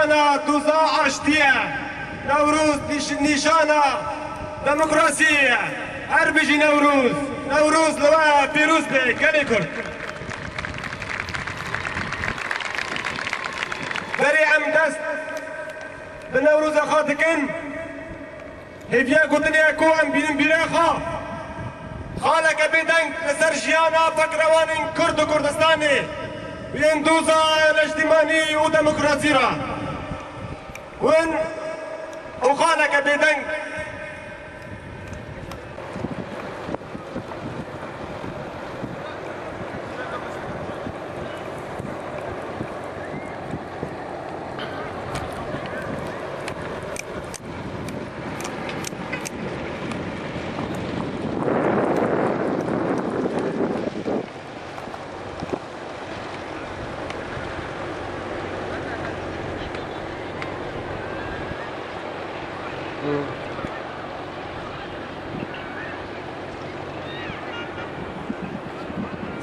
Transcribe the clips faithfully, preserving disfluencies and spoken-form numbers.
Nîşana doza aştî ye. Newroz nîş-, nîşana demokrasiyê ye. Her bijî Newroz. Newroz li we pîroz be gelê Kurd. Berê em dest bi Newroza xwe dikin. Hêviya gotinê ye ku em bînin bîra xwe. Xaleke bêdeng li ser jiyana pekrewanên Kurd û Kurdistanê yên doza neştîmanî û demokrasî re. Win û xaleke bêdeng.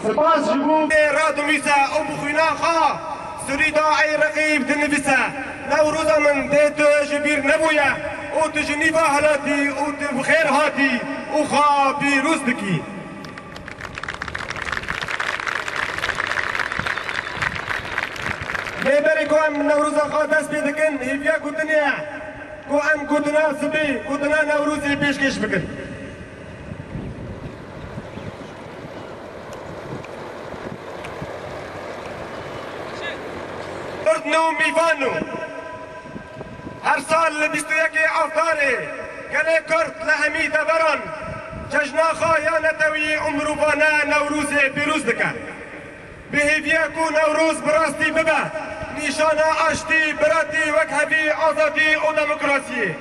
Spas ji bo. Tê radimîse û bi xwîna xwe sûrî da ey reqîb dinivîse. Newroza min dê tu ji bîr nebûye û tu ji nîva hilatî û tu bi xêr hatî û xwe pîroz dikî. Lê berê ku em Newroza xwe dest pê dikin, hêviya gotinê ye ku em gotina sibê, gotina Newrozê pêşkêş bikin. Kurd nû mîvan û her sal li bîst û yekê Avdarê gelê Kurd li hemî deveran cejna xwe ya netewî û mirovane Newrozê pîroz dike. Bi hêviya ku Newroz bi rastî bibe nîşana aştî, biratî, wekhevî, azadî û demokrasiyê.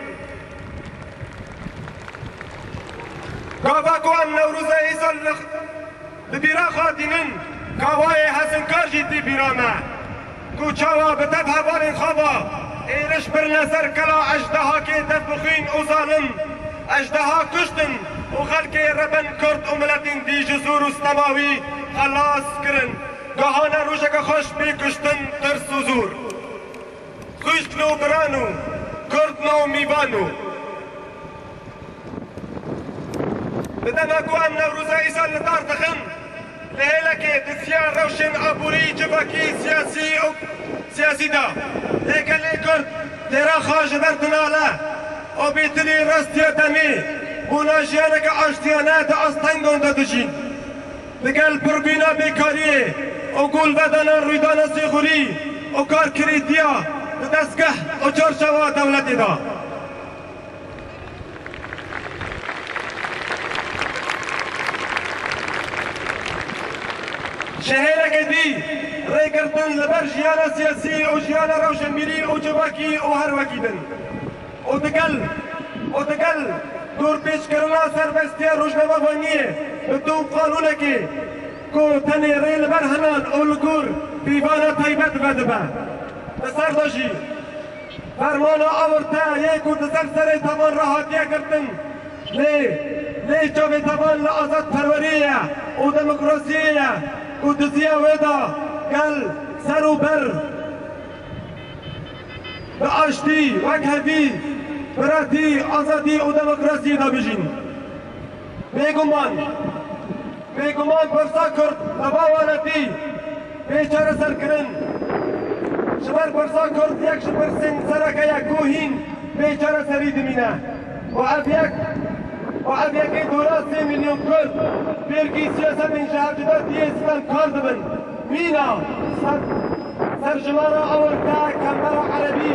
Gava ku em Newroza îsal li, li bîra xwe tînin, gavayê hesinkar jî tî bîra me. Ku çawa bi dev hevalên xwe ve êriş birine ser kela ejdehakê devbixwîn û zalim, ejdeha kuştin û xelkê reben Kurd û miletên dî ji zor û stema wî xelas kirin. Gahane rojeke xweş bê kuştin, tirs û zor. Xwişkno birano, Kurdno mîvano. Bi dema ku em Newroza îsal li dar dixin, li hêlekê di siya rewşên aborî, civakî, siyasî û siyasî de yê gelê Kurd têra xwe ji ber dinale û bêtilî rastiya demê bona jiyaneke aştiyane di astengan de dijîn. Digel pirbîna bêkariyê û golvedana rûydana sêxurî û karkirîtiya di destgeh û çarçewa dewletê de. Ji hêleke dî rêgirtin li ber jiyana siyasî û jiyana rewşenbîrî û civakî û her wekî din. Û digel, û digel dorpêçkirina serbestiya rojnamevaniyê bi dû qanûnekê ku tenê rê li ber henan û li gor pîvana taybet vedibe. Li ser de jî fermana awirte yê ku di ser serê tevan re hatiye girtin, lê, lê çavê tevan li azadperweriyê ye û demokrasiyê ye ku diziya wê de gel ser û ber bi aştî, wekhevî, biratî, azadî û demokrasiyê de bijîn. Bêguman, bêguman pirsa Kurd heva wanetî bê çareserkirin. Ji ber pirsa Kurd yek ji pirsên sereke ye ku hîn bê çareserî dimîne. Û ev yek, û ev yekê dora sê milyon Kurd pêrgî siyasetên ji hevcuda diyê sitemkar dibin. Mîna ser, serjimara awirte kembera erebî,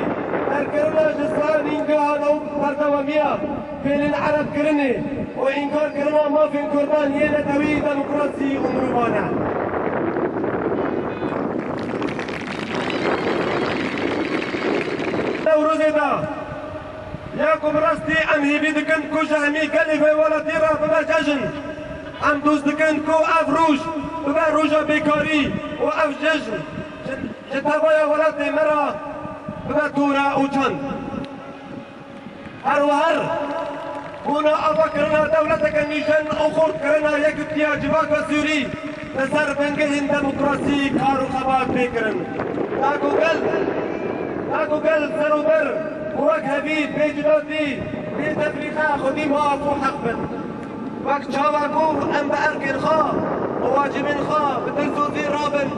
derkirina ji sar nîngihan û berdewamiya pêlên ereb kirinê û înkarkirina mafên kurdan yê netewî, demokrasî û mirovane. Newrozê de ya ku bi rastî em hêvî dikin ku ji hemî gelê vê welatî re bibe cejn. Em dost dikin ku ev roj bibe roja bêkarî û ev cejn ji, ji tevaya welatê me re bibe tore û çand. Her wiha bona avakirina dewleteke nûjen û xurtkirina yekîtiya civaka Sûrî li ser bingehên demokrasî kar û xebat bê kirin. Da ku gel, Wek û gel ser û ber û wek hevî bê cuda dî, bê tefrîqe xwedî ma ku heq bin. Wek çawa ku em bi erkên xwe û wacibên xwe bi dilsozî rabin,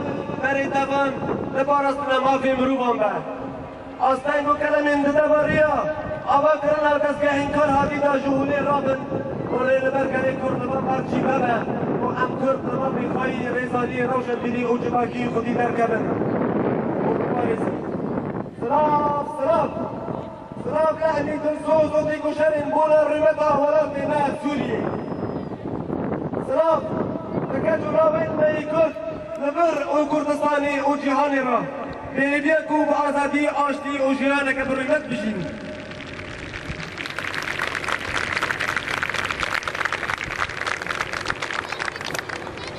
berê devan diparastina mafê mirovan be. Asteng û kelemên di deva riya ava kirina dezgehên kar hatî da ji holê rabin û rê li ber gelê Kurd li van bar çî bebe û em Kurd li van rêxayî, rêzanî, rewşenbîrî û civakî xwedî derkevin û biparêzin. Silav, silav. Silav li ehlî dilsoz û têkoşerên bona rûmeta welatê me Sûriyê. Silav li keç û lavên me yê Kurd li vir û Kurdistanê û cîhanê re. Bi hêviya ku bi azadî, aştî û jiyaneke bi rûmet bijîn.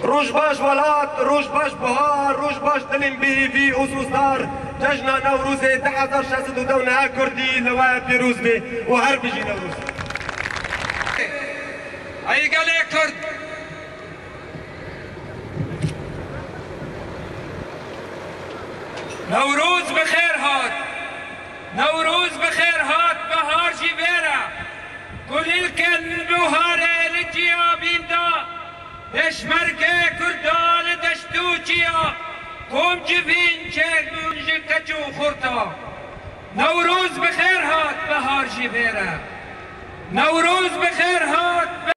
Roj baş welat, roj baş bihar, roj baş dilên bêhêvî û sozdar. Cejna Newrozê du hezar şeş sed û deh neha Kurdî li we pîroz be û her bijî Newroz. Ey gelê Kurd! Newroz bi xêr hat! Newroz bi xêr hat, behar jî vêr e. Kulîlkên buharê li ciya bîn de, pêşmerge Kurda li deşt û çiya, kom civîn çêbûn ji keç û xurta. Newroz bi xêr hat, behar jî vêr e. Newroz bi xêr hat,